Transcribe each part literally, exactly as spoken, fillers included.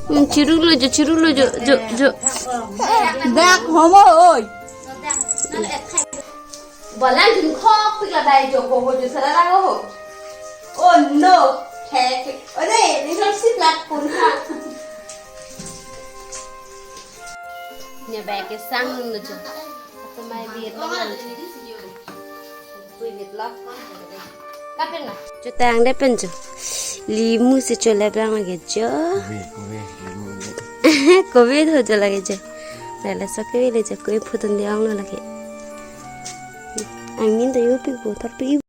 Hmm, chiru lo jo, chiru lo jo, jo, jo. Dak homo oi. Balang jun khok pik la dai jo ko ho jo sara la ho. Oh no. Khek. Ode, ni som sip lak pun ha. Nya bai ke sang lo jo. Ato mai bit lo. Bit lo. Kapen na. Chotang de pen jo. Limu si cholep lang lagi jo. Kove, kove, limu de. Kove tho jo lagi jo. Lala so kove le jo, kove photon de ong lo lagi. Angin to yo pi bo tor pi.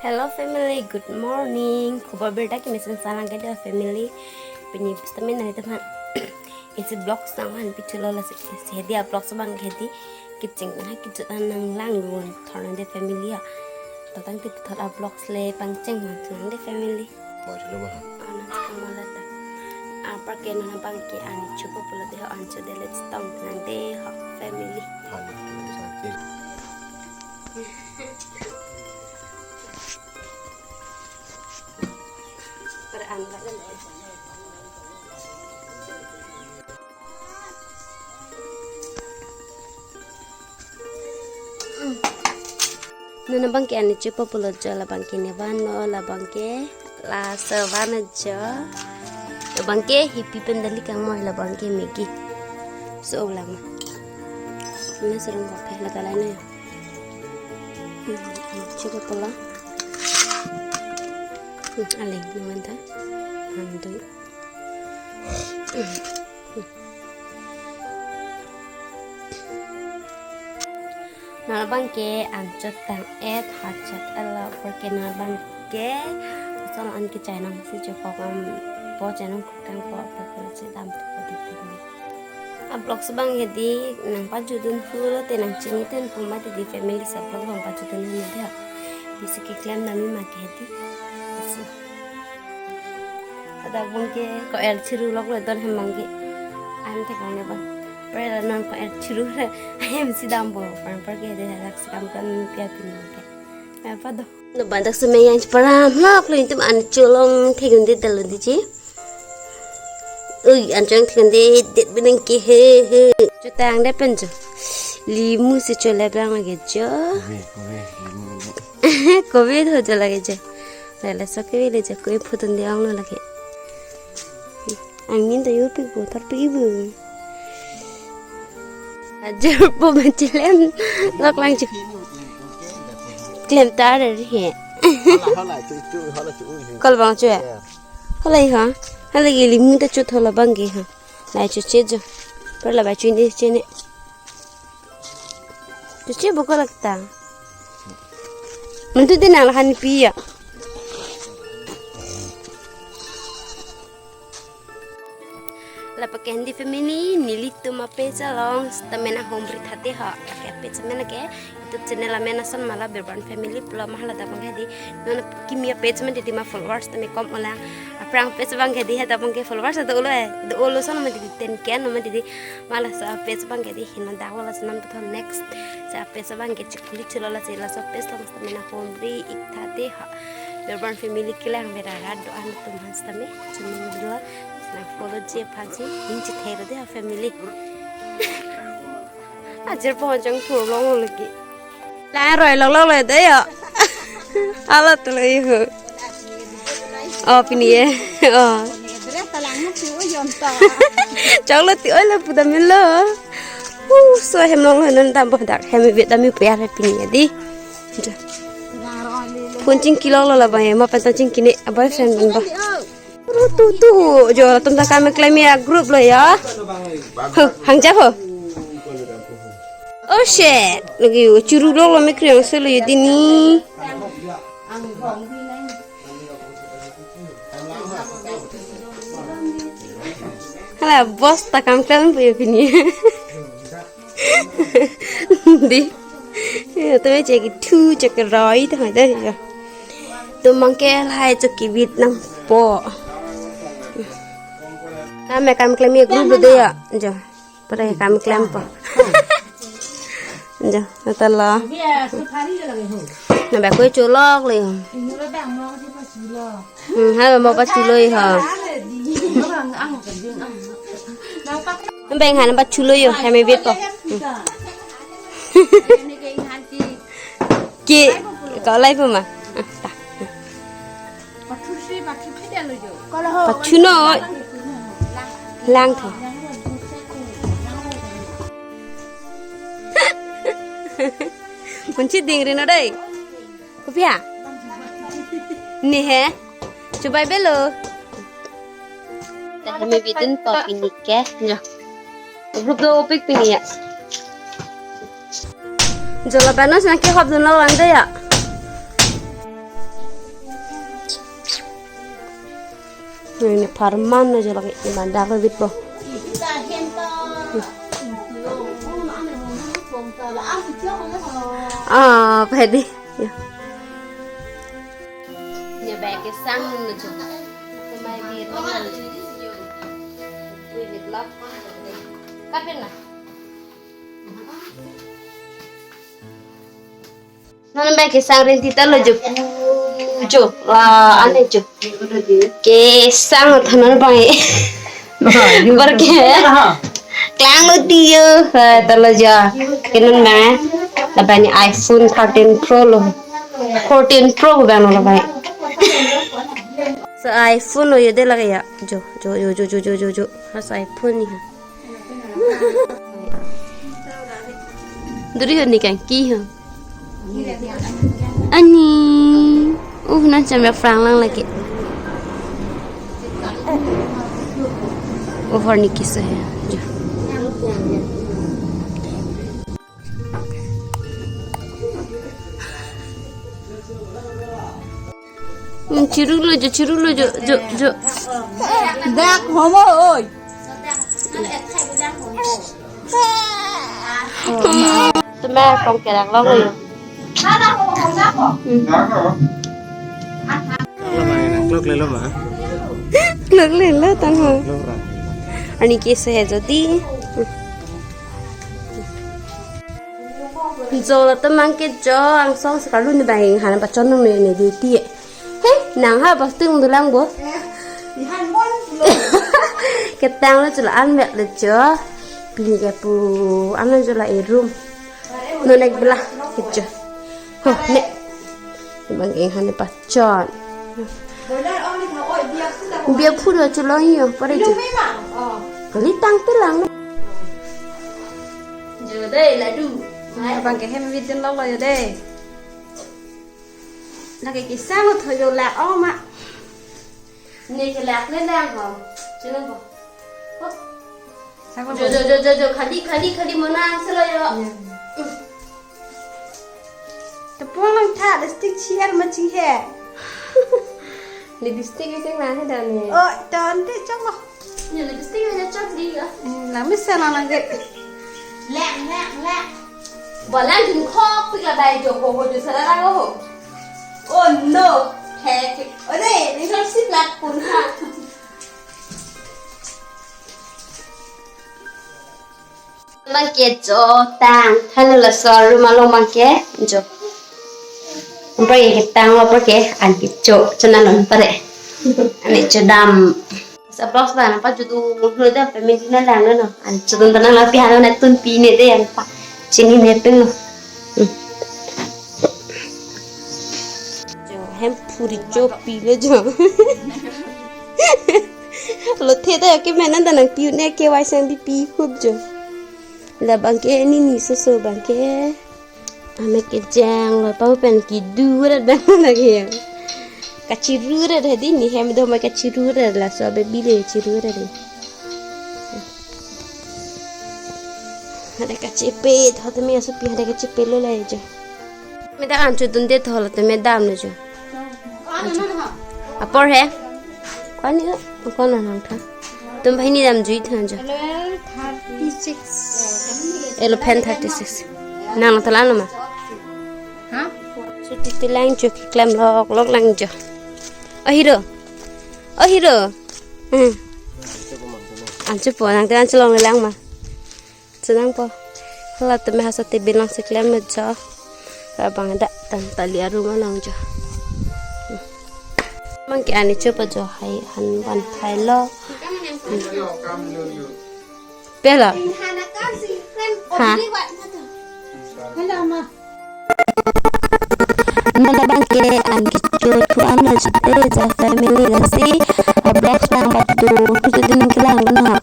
Hello family, good morning. Khobor birta kemesen salang ke dia family. Pini sitame nangtum aphan isi vlog sang han pithulo lasi, isi hedi a vlog abang hedi kecheng ha kejut an nanglang lun thornang de family ya. To tangte puthot a vlog le pangcheng man thornang de family. Bo chelo ba. Ana kamola ta. Apar ke non abang ke ani chupo pulo de ho ancho de let's tong nang de ho family. Halo, santi. Per an la kan. Non abang ke ani chupo pulo jo, labang ke ne vanlo, labang ke laso van jo. Labang ke hipi pen dali kangmoi, labang ke Maggi. So lama. Ini serung kopi la kalai na. Hmm, chupo pulo. Hmm, aleng naman ta. Antum. Non abang ke anchot tang et hachat elo, apar ke non abang ke asal an ke chai nangsi chokok am po chai nang kang po apar ke si dam tu po di di. A vlog abang hedi nangpajutdun pulo te nangchini ten pu mati di family, sa vlog nangpajutdun ni dia. Bisi keklem nami ma ke hedi. Aso. Hadak abang ke ko-er chiru lok lo don hem abang ke. An thek ang ne bang. Pre la non ko-er chiru le. Hem si dam bo. Apar apar ke de hadak si kam kam pia pin abang ke. Apa do? No bandak semai yang param lok lo, itum an cholong thegun de dalo di ji. Ui, an cholong thegun de det beneng ke he he. Chotang de pen jo. Limu si cholep lang lagi jo. Kove, kove, limu de. Kove tho jo lagi jo. Lala so kove le jo, kove photon de ong lo lagi. Angin to yo pi bo tor pi bo. Ajur po ma chilem lok lang chu. Klem ta re he. Hala, hala, chu, chu, hala, chu, ui, ui. Kol bang chu e. Ya. Hala i ha. Hala i limu ta chu thola bang ke ha. Lai chu che jo. Per la ba chu ne che ne. Chu che bo ko lak ta. Mantu de nang lahan pi ya. Lapu ke hedi family, nelitum a page along sitame nanghomri thate ho. Lake page amen ke YouTube channel amen ason mala Birban Family pulo ma, hala ta abang ke hedi. Non kimi a page amen hedi ma followers tame kom olang. Aphrang page abang ke hedi ha ta abang ke followers do-olo e. Do-olo ason ma hedi ten K no ma hedi. Ma laso a page abang ke hedi heno dak wala sonam puthot next. Sa a page abang ke chikuli chilo lasi laso a page along sitame nanghomri ik thate ho. Birban Family kelang bera rat do-an atum aphan sitame. Chunung dula. Nang follow ji aphan si, ning chithek de ha family. Ajir pohon jong thur long lagi. La roi long long le de yo. Hala tu le ho. Oh, pini e. Oh. Chok lo ti oi la pu dam lo. Uh, so hem long lo nan dam bo dak hem bit dam pu ya pini e di. Phone chingki long lo la bang e, ma pen ta chingki ne, a boyfriend bang ba. Ru tu tu jo, latum ta kam klem a group lo ya. Ho, hang ja ho. Oh shit, lagi chiru lo lo me kriang se lo ye dini. Hala boss ta kam klem pu ye pini. Di. Ya, tame chek thu chek roi ta hai da ya. Tum abang ke lahai chok kibit nangpo. Kam e kam klem ye group lo de ya. Jo. Pura kam klem po. Jo, nata lo. Biya, safari lagi ho. Na ba koi cholok le. Inura bang mo si pa chulo. Hmm, ha mo pa chulo ha. Bang ang, ang, ang. Bang pa. Bang han pa chulo yo, hemi bit po. Hmm. Ini ke han ki. Ki, ko lai po ma. Ah, ta. Pathu si, pathu si dia lo jo. Pathu no. Lang the. Munchi ding ri no dei. Kopi ha? Ni he. Chubai belo. Dah kami bidin to pini ke. Ya. Grup do pik pini ya. Jo lapen non sena ke hop dun lo lang dei ya. Ini parman lo jo lagi, ini mandak lo bit po. Ah, pedi. Ya. Ini bag kesang lo jo. Kemai di rumah lo jo. Wih, di blok. Kapan lah? Non bag kesang rinti ta lo jo. Jo, la ane jo. Kesang thanon bang. Bar ke. Klang lo tiyo. Eh, ta lo jo. Ke non bang. Laban ni iPhone thirteen Pro lo. Fourteen Pro bang lo bang. So iPhone lo yo de lagi ya. Jo, jo, jo. Has iPhone ni ha. Duri ho ni kan ki ho. Ani. Uh, nan cham ya frang lang lagi. Over ni kiso he. Jo. Hmm, chiru lo jo, chiru lo jo, jo, jo. Dak homo oi. Tuma kong kerak lo oi. Klok le lo ma. Klok le lo tang ho. Klok ra. Ani ke se he jodi. Jo latum bang ke jo angsong sekarlu ni bang han pachon nang ne ne duty. He, nang ha pas ting dulang bo. Ketang lo chula an vet le jo. Pini ke pu an lo chula e room. No nek bela ke jo. Ho, ne. Bang ke han pachon. Biya phu lo chulo yo, pare jo. Kali tang te lang. Jo dei ladu. Bang ke hem vidin lo lo yo dei. Lake kesang lo tho jo lak oma. Ne ke lak le lang ho. Chino bo. Ho. Sako jo, bo. Jo, jo, jo, jo, khadi, khadi, khadi monang selo yo. Ya. Tepung lang tha, lipstick chiar ma ching he. Lipstick iseng na he dan ni. Oh, tante chong lo. Ni lipstick aja chok di ya. Hmm, lami sana lang ke. Lek, lek, lek. Bolang jun khok pik la bai jo ho ho jo sara ho. Oh no. He, he. Ore, ni sab sip lak pun ha. Bang ke jo tang, hanu laso room along bang ke jo. Ampa ke tang lo ampa ke an ke jo, chona lo ampa re. Ani cho dam. Sa box ba ampa judu lo da pe me jina lang no. An cho dun tanang la pi hanu na tun pi ne de ampa. Chini ne tun lo. Hmm. Jo, hem phuri chopi le jo. Lo the ta ke menan ta nang piu ne ke wai sang di pi hup jo. La bang ke ni ni so so bang ke. Ame ke jang lo pa pen kidu rat bang lagi ya. Kachiru rat hadi ni hem do ma kachiru rat laso baby le chiru rat ni. Hada kachepe, tho tame aso pi hada kachepe lo la jo. Me dak an cho dun de tho la tame dam lo jo. Apor he. Kwani ho, kwan na nang tha. Tum bhai ni dam jui tha jo. Eleven thirty six. Eleven thirty six. Nang tala no ma. Ha? So titi lang jo ki klem lok lok lang jo. Oh hero. Oh hero. Hmm. An cho po nang te an cho long le lang ma. Senang po. Latum hasa table nangsi klemlo jo. Labang dak tang tali arum along jo. Abangke ani chopo jo, hai han van thailo. Pelo. Ha. Hello, ma. Non abangke an kecho thu an lo chute ja family lasi a-vlog nangpado, itu din kelang na.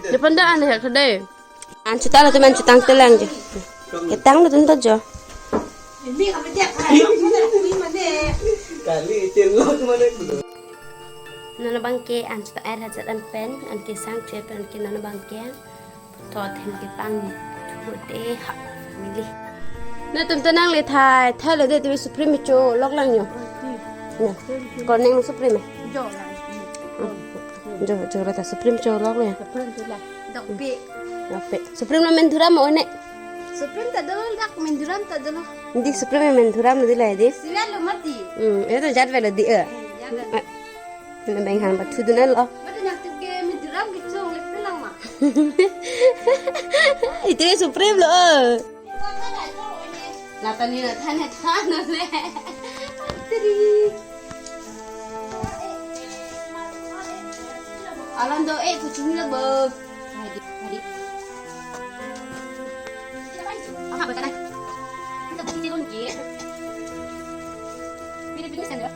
Jepan da an hek dei. An chutang latum, an chutang telang jo. Ketang latum ta jo. Kali chenglok mane kudo. Non abangke an chutang air hajat an pen, an kesang chue pen ke non abangke. Thot hem kepang thu te ha family. Latum ta nangle thai, thailo dei, tumi Supreme cho lok lang jo. Na. Koneng Supreme. Jo lang. Jo, jo la ta Supreme cho lok le. Supreme cho la. Dokpe. Dokpe. Supreme la men thuram o ne. Supreme ta dolo, dak men thuram ta dolo. Di Supreme men thuram di la di. Siwa lo mati. Hmm, itu jat velo di eh. Eh, jat velo. Eh. Na bang han ba thudun lo. Mati nak tuke men thuram ke chong le pelang ma. Itu Supreme lo. Natani na thane thano le. Tri. Alam do eh kuchung la bo. Hadi, hadi. Apa ba kana? Kita bukti lon ke. Pilih-pilih sendok.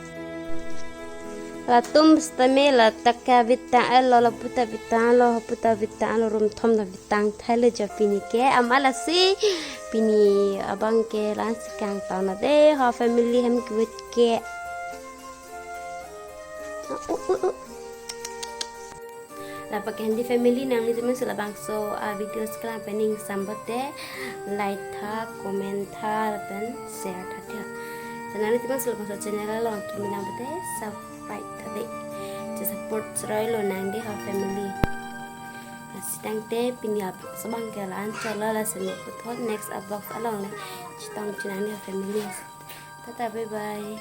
Latum sitame la taka vitang lo, lapu ta vitang lo, hapu ta vitang lo, rum thom ta vitang thailo jo pini ke, amat lasi pini abangke la-an si kangtang na dei, ha family hem kevit ke. Uh, uh, uh. Lapen ke handi family nanglitum si labangso a-videos kelang pen ning sambot te like tha, comment tha, lapen share tha tha. Te nanglitum si labangso channel along kimi nang pute subscribe tha dei. Che support choroi lo nang dei ha family. Lasi tangte pini a-vlogs abangke la-an chot lo, lasi mo puthot next a-vlogs along le chetong chenang dei ha family. Tata, bye bye.